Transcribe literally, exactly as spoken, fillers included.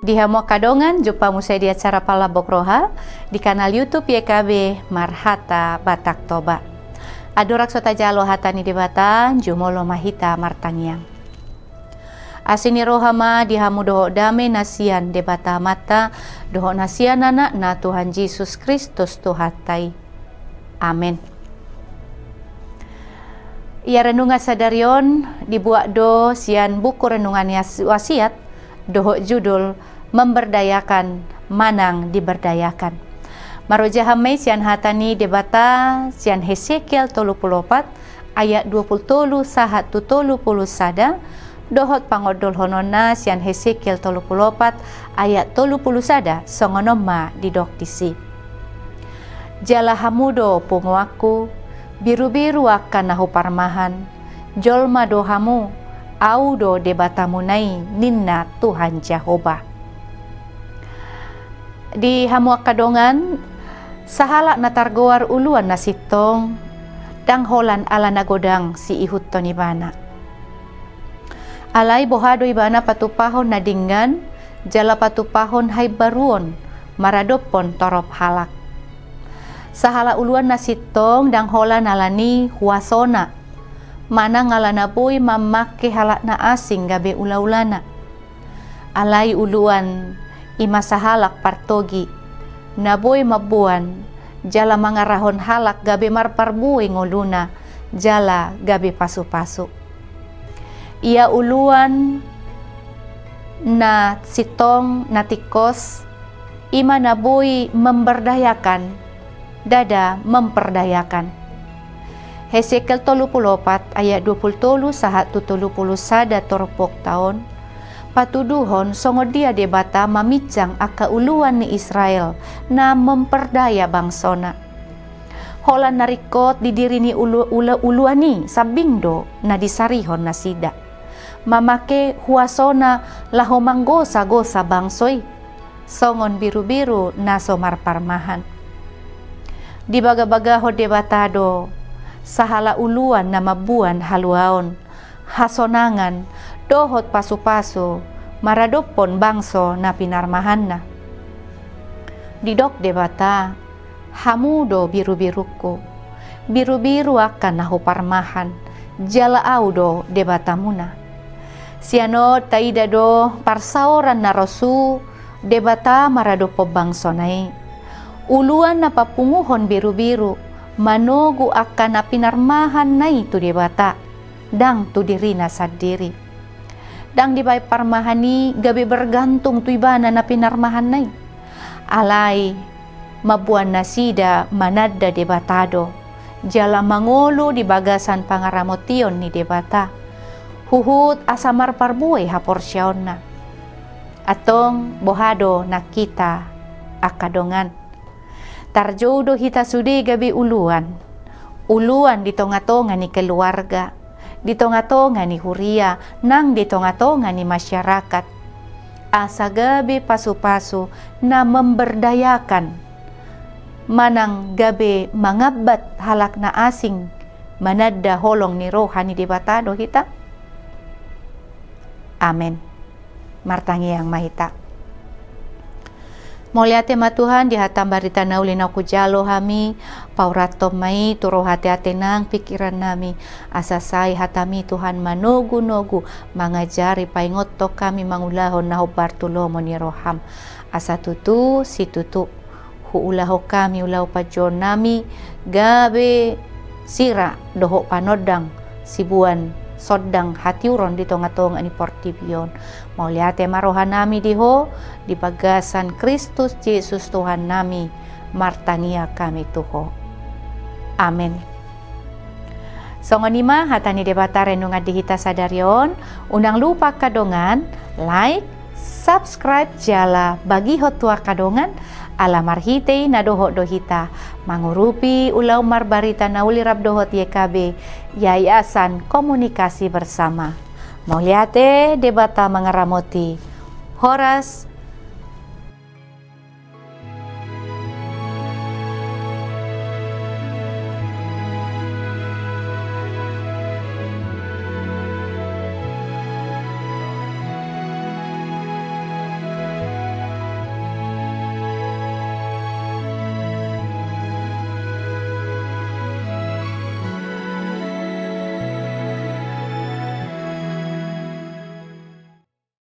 Di hamu angka dongan, jumpa muse di acara Palambok Roha di kanal YouTube Y K B Marhata Batak Toba. Andorang so tajalo hata ni Debata, jumolo ma hita martangiang. Asi ni roha ma di hamu dohot dame na sian Debata Amanta, dohot na sian Anakna Tuhan Jesus Kristus Tuhanta i. Amen. Ia renungan sadari on dibuat do sian buku renungan Yas-, Wasiat, dohot judul Memberdayakan Manang Diberdayakan. Marojahan ma i sian hata ni Debata sian Hesekiel tolu pulu opat ayat dua pulu tolu sahat tu tolu pulu sada, dohot pangondolhononna sian Hesekiel tolu pulu opat ayat tolu pulu sada, songon on ma didok disi. Jala hamu do punguanku, birubiru angka na huparmahan, jolma do hamu, Ahu do Debatamuna i, ninna Tuhan Jahowa. Di hamu angka dongan, sahalak na targoar uluan na sintong, ndang holan ala na godang siihuthon ibana. Alai boha do ibana patupahon na denggan, jala patupahon haimbaruon maradophon torop halak. Sahalak uluan na sintong ndang holan ala ni huasona, manang ala na boi mamangke halak na asing gabe ulaulana. Alai uluan i ma sahalak partogi, na boi mamboan, jala mangarahon halak gabe marparbue ngoluna, jala gabe pasupasu. Ia uluan na sintong na tingkos, i ma na boi memberdayakan, ndada memperdayakan. Hesekiel tolu pulu opat ayat dua pulu tolu sahat tu tolu pulu sada torop on patuduhon songon dia Debata maminsang angka uluan ni Israel na memperdaya bangsona. Holan na ringkot di diri ni ulu-, ula-, uluan i sambing do na disarihon nasida. Mamangke huasona laho manggosagosa bangso i, songon birubiru na so marparmahan. Dibagabagahon Debata do sahalak uluan na mamboan haluaon, hasonangan, dohot pasupasu maradophon bangso na pinarmahanna. Didok Debata, Hamu do birubirungku, birubiru angka na huparmahan, jala Ahu do Debatamuna. Sian on taida do parsaoran na rosu Debata maradophon bangsona i. Uluan na papunguhon birubiru manogu angka na pinarmahanna i tu Debata, ndang tu dirina sandiri. Ndang dibaen parmahan i gabe bergantung tu ibana na pinarmahanna i. Alai mamboan nasida mananda Debata do, jala mangolu di bagasan pangaramotion ni Debata, huhut asa marparbue haporseaonna. Antong boha do nang hita angka dongan? Tarjou do hita sude gabe uluan. Uluan di tongatonga ni keluarga, di tongatonga ni huria, nang di tongatonga ni masyarakat. Asa gabe pasupasu na memberdayakan, manang gabe mangambat halak na asing mananda holong ni roha ni Debata do hita? Amen. Martangiang ma hita. Mauliate ma Tuhan di hata barita na uli na hujalo hami, paurathon ma i tu roha, ateate nang pingkirannami, asa sai hataMi Tuhan manogunogu mangajari, paingothon hami mangulahon na hombar tu lomo ni rohaM. Asa tutu situtu huulahon hami ulaon panjouonnami gabe sira dohot panondang siboan sondang hatiuron di tongatonga ni portibi on. Mauliate ma rohanami di Ho, di bagasan Kristus Jesus Tuhannami, martangiang hami tu Ho. Amen. Songon i ma hata ni Debata renungan di hita sadari on. Unang lupa angka dongan, like, subscribe, jala bagihon tu angka dongan, ala marhite i na dohot do hita mangurupi ulaon marbarita na uli rap dohot Y K B, Yayasan Komunikasi Bersama. Mauliate, Debata mangaramoti. Horas,